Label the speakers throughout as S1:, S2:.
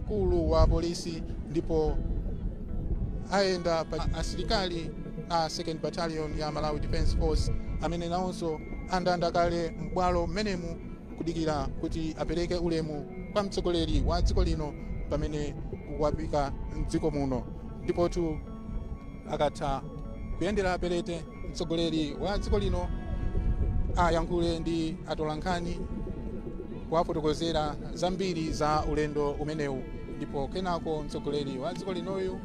S1: Mkulu wa polisi, ndipo ayenda pa asilikali a 2nd Battalion ya Malawi Defence Force amene nawonso andanda kale m'bwalo mmenemu kudikira kuti apereke ulemu kwa mtsogoleri wa dziko lino pamene wafika mdziko muno. Ndipotu akatha kuyendera perete, mtsogoleri wa dziko lino ayankhule ndi atolankhani kuwafotokozera zambiri za ulendo umenewu, ndipo kenako mtsogoleri wa dziko linoyu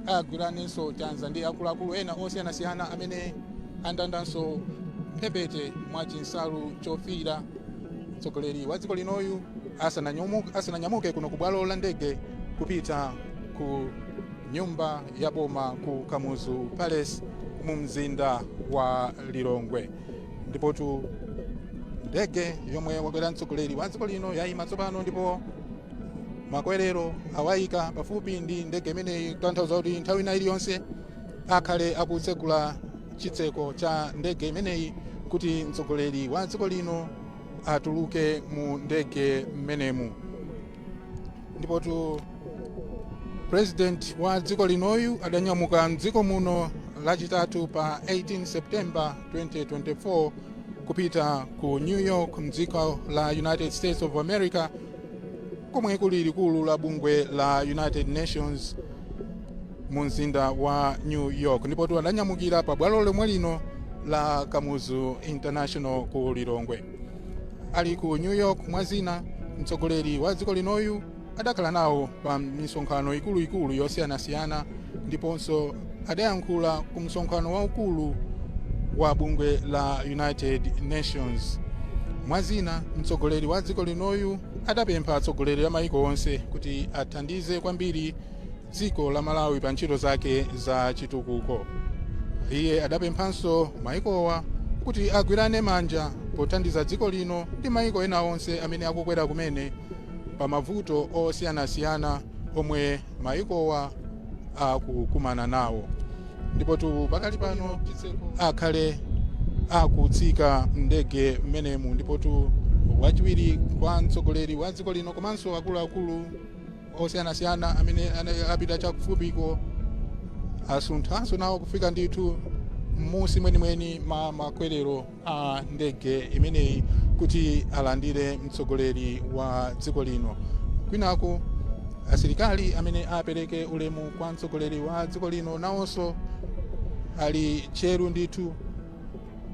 S1: agwiranenso chanza ndi akuluakulu ena osiyanasiyana amene andandanso mphepete mwa chinsalu chofiira, mtsogoleri wa dziko linoyu asananyamuke kuno ku bwalo la ndege kupita ku nyumba ya boma ku Kamuzu Palace mu mzinda wa Lilongwe. Ndipotu ndege yomwe wakwera mtsogoleri wa dziko lino yayima tsopano, ndipo makwerero awayika pafupi ndi ndege imeneyi, kutanthauza kuti nthawi ina iliyonse akhale akutsegula chitseko cha ndege imeneyi kuti mtsogoleri wa dziko lino atuluke mu ndege mmenemu. Ndipotu President wa dziko linoyu adanyamuka mdziko muno Lachitatu pa 18 September 2024 kupita ku New York mdziko la United States of America, komwe kuli likulu la bungwe la United Nations mu mzinda wa New York. Ndipotu adanyamukira pa bwalo lomwe lino la Kamuzu International ku Lilongwe. Ali ku New York, mwa zina, mtsogoleri wa dziko linoyu adakhala nawo pa misonkhano ikuluikulu yosiyanasiyana, ndiponso adayankhula ku msonkhano waukulu wa bungwe la United Nations. Mwa zina, mtsogoleri wa dziko linoyu adapempha atsogoleri a maiko onse kuti athandize kwambiri dziko la Malawi pa ntchito zake za chitukuko. Iye adapemphanso maikowa kuti agwirane manja pothandiza dziko lino ndi maiko ena onse amene akukwera kumene pa mavuto osiyanasiyana omwe maikowa akukumana nawo. Ndipotu pakali pano akhale akutsika ndege mmenemu, ndipotu wachiwiri kwa mtsogoleri wa dziko lino komanso akuluakulu osiyanasiyana amene apita chakufupiko asunthanso nawo kufika ndithu m'musi mwenimweni ma makwerero a ndege imeneyi kuti alandire mtsogoleri wa dziko lino. Kwinaku asilikali amene apereke ulemu kwa mtsogoleri wa dziko lino nawonso ali tcheru ndithu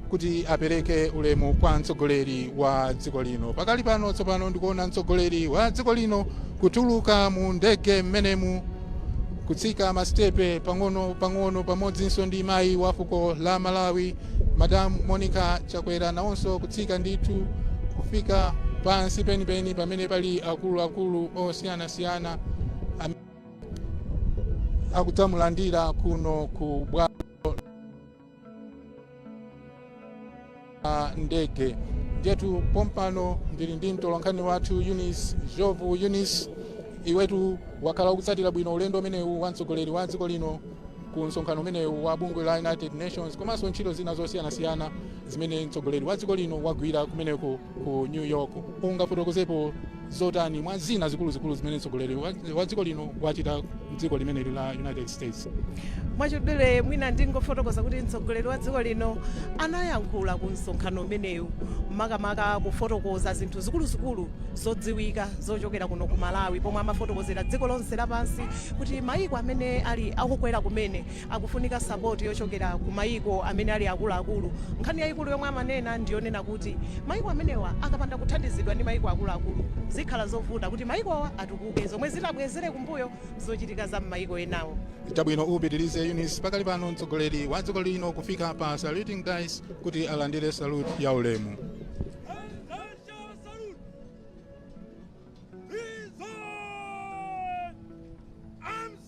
S1: kuti apereke ulemu kwa mtsogoleri wa dziko lino. Pakali pano tsopano ndikuona mtsogoleri wa dziko lino kutuluka mu ndege mmenemu, kutsika masitepe pang'ono pang'ono, pamodzinso ndi mayi wa fuko la Malawi, Madam Monica Chakwera, nawonso kutsika ndithu kufika pansi penipeni pamene pali akuluakulu osiyanasiyana akudzamulandira kuno ku bwalo la ndege. Ndiyetu pompano ndili ndi mtolankhani wathu Eunice Jovu. Eunice, iwetu wakhala ukutsatira bwino ulendo umenewu wa mtsogoleri wa dziko lino ku msonkhano umenewu wa bungwe la United Nations, komanso ntchito zina zosiyanasiyana zimene mtsogoleri wa dziko lino wagwira kumeneko ku New York. Ungafotokozepo zotani mwa zina zikuluzikulu zimene mtsogoleri wa dziko lino wachita mdziko limeneli la United States?
S2: Mwachidule, mwina ndingofotokoza kuti mtsogoleri wa dziko lino anayankhula ku msonkhano umenewu, makamaka kufotokoza zinthu zikuluzikulu zodziwika zochokera kuno ku Malawi, pomwe amafotokozera dziko lonse lapansi kuti mayiko amene ali akukwera kumene akufunika support yochokera ku mayiko amene ali akuluakulu. Nkhani yayikulu yomwe amanena ndiyonena kuti mayiko amenewa akapanda kuthandizidwa ndi mayiko akuluakulu, zikhala zovuta kuti mayikowa atukuke, zomwe zitabwezere kumbuyo zochitika za m'mayiko enawo.
S1: Chabwino, upitirize, Eunice. Pakali pano mtsogoleri wa dziko lino kufika pa saluting dais kuti alandire salute ya ulemu.
S3: Attention, salute! Present! Arms!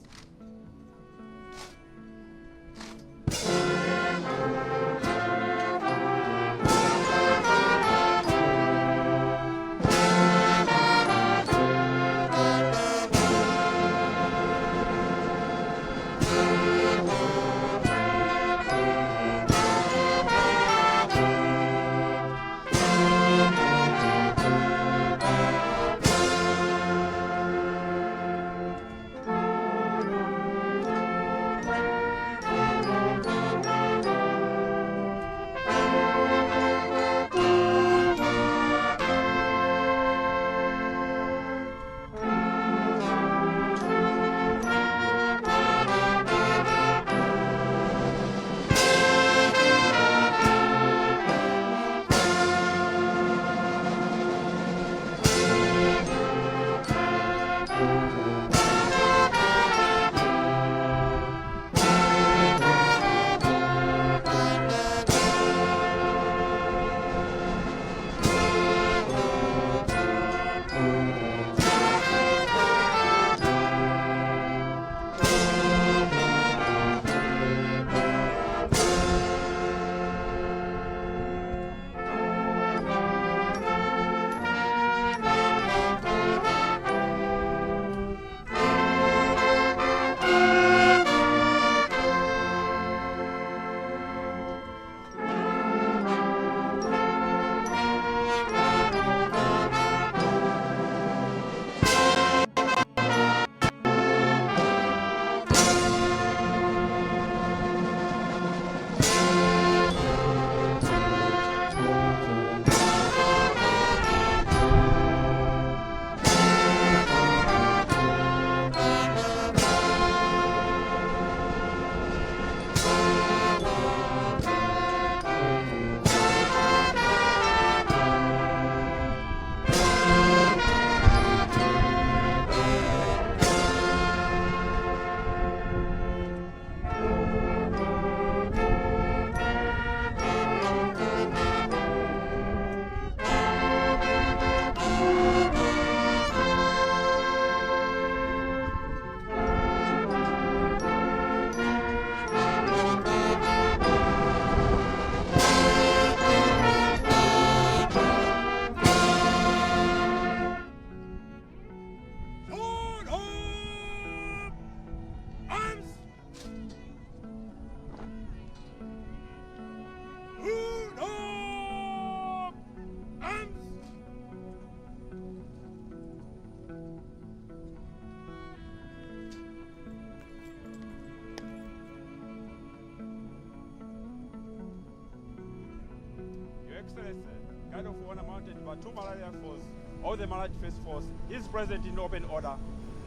S3: Excellency, Guard of Honor mounted by two Malawi Rifles of the Malawi Defense Force is present in open order,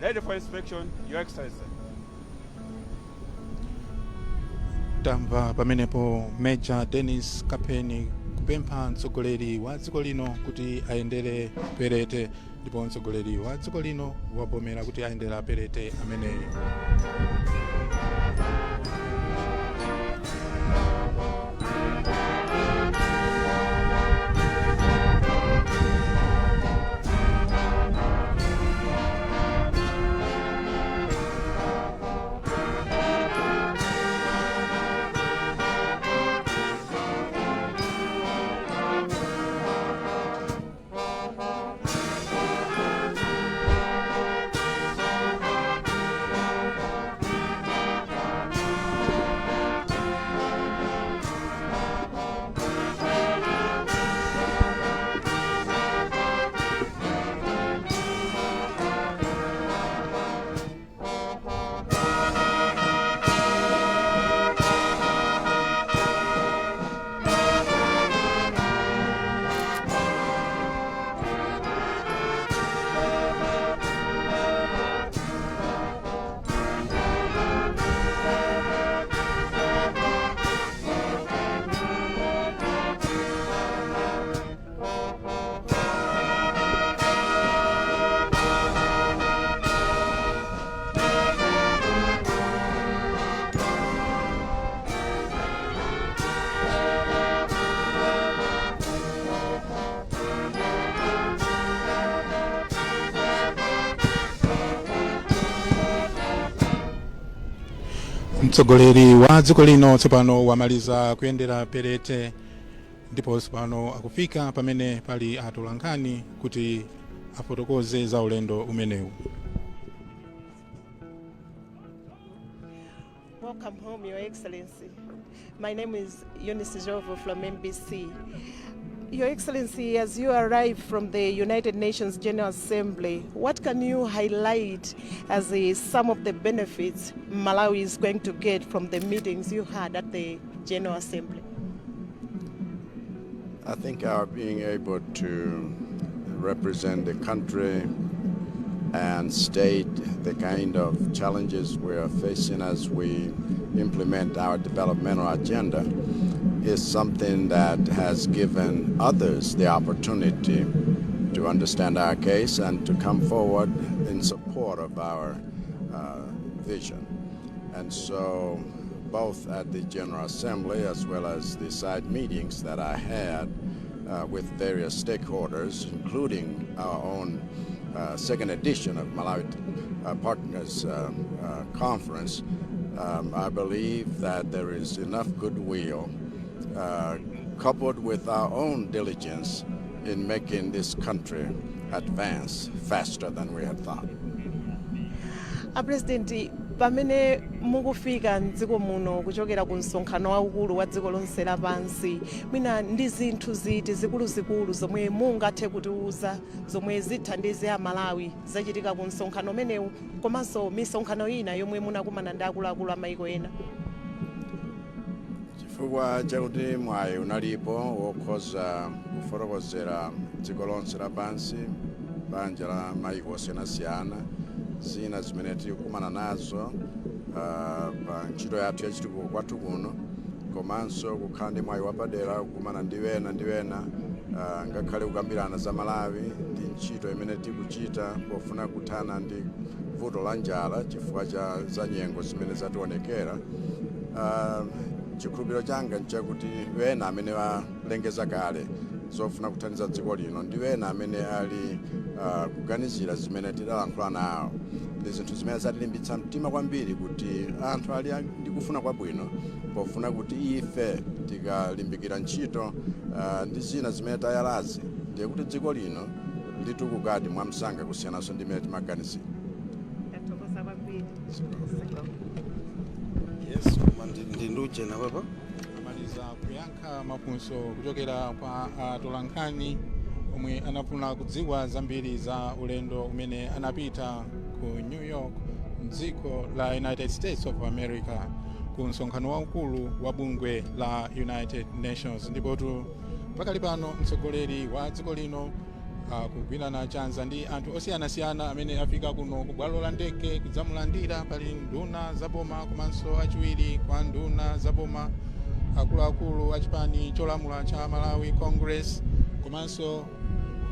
S3: ready for inspection, Your Excellency.
S1: Tamva pamenepo Major Dennis Kapeni kupempha mtsogoleri wa dziko lino kuti ayendere perete, ndipo mtsogoleri wa dziko lino wavomera kuti ayendera perete ameneyi. Mtsogoleri wa dziko lino tsopano wamaliza kuyendera perete, ndipo tsopano akufika pamene pali atolankhani kuti afotokoze za ulendo umenewu.
S2: Welcome home, Your Excellency. My name is Eunice Jovo from MBC. Your Excellency, as you arrive from the United Nations General Assembly, what can you highlight as some of the benefits Malawi is going to get from the meetings you had at the General Assembly?
S4: I think our being able to represent the country and state the kind of challenges we are facing as we implement our developmental agenda is something that has given others the opportunity to understand our case and to come forward in support of our vision. And so, both at the General Assembly as well as the side meetings that I had with various stakeholders, including our own second edition of Malawi Partners Conference, I believe that there is enough goodwill coupled with our own diligence in making this country advance faster than we had thought.
S2: A President, pamene mukufika mdziko muno kuchokera ku msonkhano waukulu wa dziko lonse lapansi, mwina ndi zinthu ziti zikuluzikulu zomwe mungathe kutiuza zomwe zithandize Amalawi zachitika ku msonkhano umenewu komanso misonkhano ina yomwe munakumana ndi akuluakulu a maiko ena?
S4: Chifukwa chakuti mwayi unalipo wokhoza kufotokozera dziko lonse lapansi, banja la maiko osiyanasiyana, zina zimene tikukumana nazo pa ntchito yathu yachitukuko kwathu kuno, komanso kukhala ndi mwayi wapadera kukumana ndi wena ndi wena, ngakhale kukambirana za Malawi ndi ntchito imene tikuchita pofuna kuthana ndi vuto la njala chifukwa cha za nyengo zimene zationekera, chikhulupiriro changa nchakuti wena amene walengeza kale zofuna kuthandiza dziko lino ndi wena amene ali kuganizira zimene tidalankhula nawo ndi zinthu zimene zatilimbitsa mtima kwambiri kuti anthu ali ndi kufuna kwabwino pofuna kuti ife tikalimbikira ntchito ndi zina zimene tayalazi, ndiye kuti dziko lino litukukadi mwamsanga kusiyananso ndi mmene timaganizira.
S2: Tathokoza kwambiri.
S5: Yes, koma ndinduje papa.
S1: Amaliza kuyankha mafunso kuchokera kwa atolankhani omwe anafuna kudziwa zambiri za ulendo umene anapita ku New York mdziko la United States of America ku msonkhano waukulu wa bungwe la United Nations. Ndipotu Pakali pano mtsogoleri wa dziko lino akugwirana chanza ndi anthu osiyanasiyana amene afika kuno ku bwalo la ndege kudzamulandira. Pali nduna zaboma komanso achiwiri kwa nduna zaboma, akuluakulu achipani cholamula cha Malawi Congress, komanso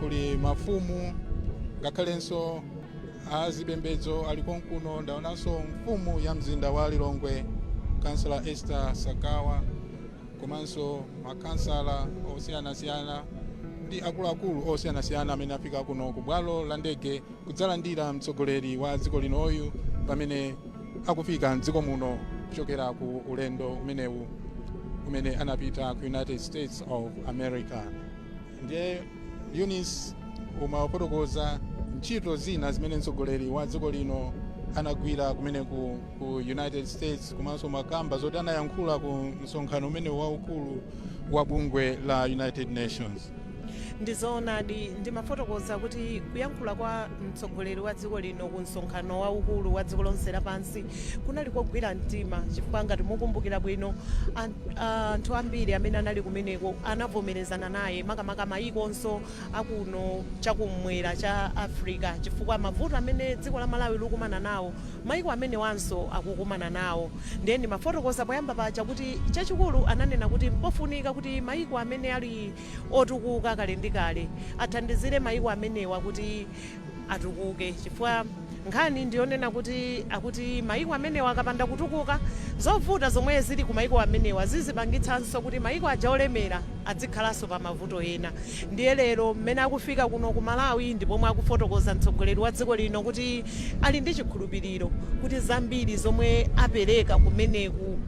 S1: kuli mafumu, ngakhalenso azipembedzo ali konkuno. Ndaonanso mfumu ya mzinda wa Lilongwe, Kansala Esther Sagawa, komanso makansala osiyanasiyana ndi akuluakulu osiyanasiyana amene afika kuno ku bwalo la ndege kudzalandira mtsogoleri wa dziko linoyu pamene akufika mdziko muno kuchokera ku ulendo umenewu umene anapita ku United States of America. Ndiye Eunice, umafotokoza ntchito zina zimene mtsogoleri wa dziko lino anagwira kumeneku ku United States, komanso makamba zoti anayankhula ku msonkhano umene waukulu wa bungwe la United Nations.
S2: Ndizoonadi, ndimafotokoza kuti kuyankhula kwa mtsogoleri wa dziko lino ku msonkhano waukulu wa dziko lonse lapansi kunali kogwira mtima, chifukwa ngati mukumbukira bwino, anthu ambiri amene anali kumeneko anavomerezana naye, makamaka mayikonso akuno chakumwera cha Africa, chifukwa mavuto amene dziko la Malawi likumana nawo, mayiko amene wanso akukumana nawo. Ndiye ndimafotokoza poyamba paja kuti chachikulu ananena kuti mpofunika kuti mayiko amene ali otukuka kale ndi kale athandizire mayiko amenewa kuti atukuke, chifukwa nkhani ndiyonena kuti akuti mayiko amenewa akapanda kutukuka, zovuta zomwe zili ku mayiko amenewa zizipangitsanso kuti mayiko aja olemera adzikhalanso pa mavuto ena. Ndiye lero mmene akufika kuno ku Malawi, ndipomwe akufotokoza mtsogoleri wa dziko lino kuti ali ndi chikhulupiriro kuti zambiri zomwe apereka kumeneku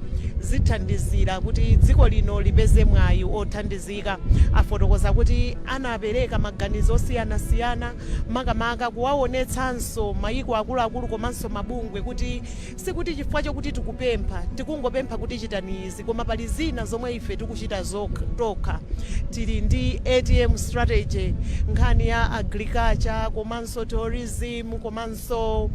S2: zithandizira kuti dziko lino lipeze mwayi othandizika. Afotokoza kuti anapereka maganizo osiyanasiyana, makamaka kuwaonetsanso mayiko akuluakulu komanso mabungwe kuti sikuti chifukwa chokuti tikupempha, tikungopempha kuti chitani izi, koma pali zina zomwe ife tikuchita tokha. Tili ndi ATM strategy, nkhani ya agriculture komanso tourism komanso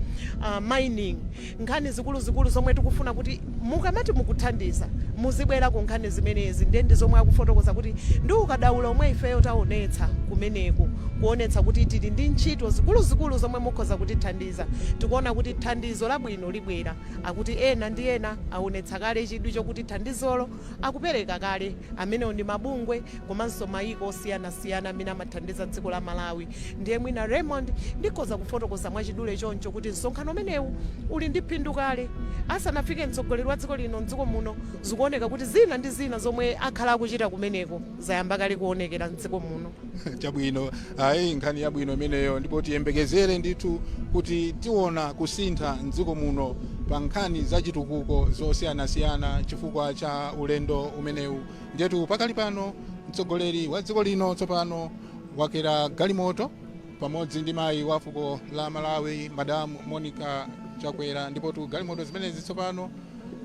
S2: mining, nkhani zikuluzikulu zomwe tikufuna kuti mukamati mukuthandiza muzibwera ku nkhani zimenezi. Ndiye ndi zomwe akufotokoza kuti ndi ukadaulo omwe ifeyo taonetsa kumeneku, kuonetsa kuti tili ndi ntchito zikuluzikulu zomwe mukhoza kutithandiza. Tikuona kuti thandizo labwino libwera. Akuti ena ndi ena aonetsa kale chidwi chokuti thandizolo akupereka kale. Amenewo ndi mabungwe komanso mayiko osiyanasiyana amene amathandiza dziko la Malawi. Ndiye mwina, Raymond, ndikhoza kufotokoza mwachidule choncho kuti msonkhano umenewu uli ndi phindu kale. Asanafike mtsogoleri wa dziko lino mdziko muno, zikuoneka kuti zina ndi zina zomwe akhala akuchita kumeneko zayamba kale kuonekera mdziko muno.
S1: Chabwino, ayi, nkhani yabwino imeneyo, ndipo tiyembekezere ndithu kuti tiona kusintha mdziko muno pa nkhani zachitukuko zosiyanasiyana chifukwa cha ulendo umenewu. Ndiyetu pakali pano mtsogoleri wa dziko lino tsopano wakwera galimoto pamodzi ndi mayi wa fuko la Malawi, Madamu Monica Chakwera, ndipo galimoto zimenezi tsopano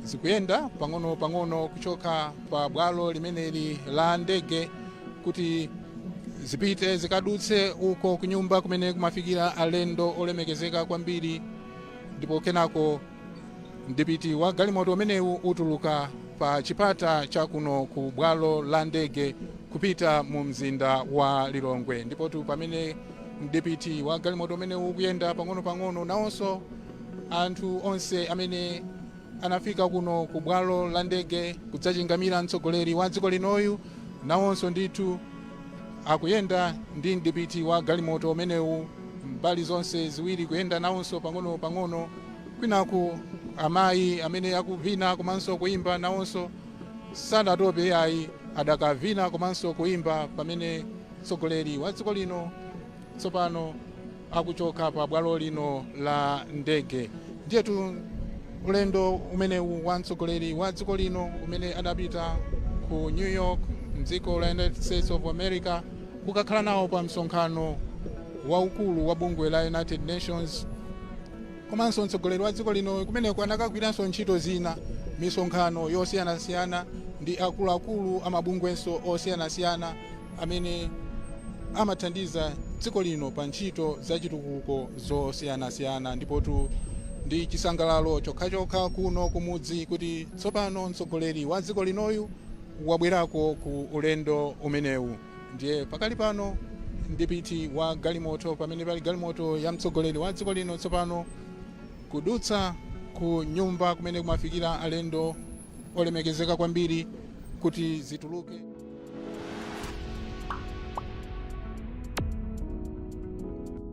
S1: zikuyenda pang'ono pang'ono kuchoka pa bwalo limeneli la ndege kuti zipite zikadutse uko kunyumba kumene kumafikira alendo olemekezeka kwambiri, ndipo kenako mdipiti wa galimoto umenewu utuluka pa chipata chakuno ku bwalo la ndege kupita mu mzinda wa Lilongwe. Ndipotu pamene mdipiti wa galimoto umenewu ukuyenda pang'ono-pang'ono, nawonso anthu onse amene anafika kuno ku bwalo la ndege kudzachingamira mtsogoleri wa dziko linoyu nawonso ndithu akuyenda ndi mdipiti wa galimoto umenewu mbali zonse ziwiri, kuyenda nawonso pang'ono-pang'ono. Kwinaku amayi amene akuvina komanso kuimba nawonso sanatope ayi, adakavina komanso kuimba pamene mtsogoleri wa dziko lino tsopano akuchoka pa bwalo lino la ndege. Ndiyetu ulendo umenewu wa mtsogoleri wa dziko lino umene adapita ku New York mdziko la United States of America kukakhala nawo pa msonkhano waukulu wa bungwe la United Nations, komanso mtsogoleri wa dziko lino kumeneko anakagwiranso ntchito zina, misonkhano yosiyanasiyana ndi akuluakulu amabungwenso osiyanasiyana amene amathandiza dziko lino pa ntchito zachitukuko zosiyanasiyana. Ndipotu ndi chisangalalo chokhachokha kuno kumudzi kuti tsopano mtsogoleri wa dziko linoyu wabwerako ku ulendo umenewu. Ndiye pakali pano ndipiti wa galimoto pamene pali galimoto ya mtsogoleri wa dziko lino tsopano kudutsa ku nyumba kumene kumafikira alendo olemekezeka kwambiri kuti zituluke.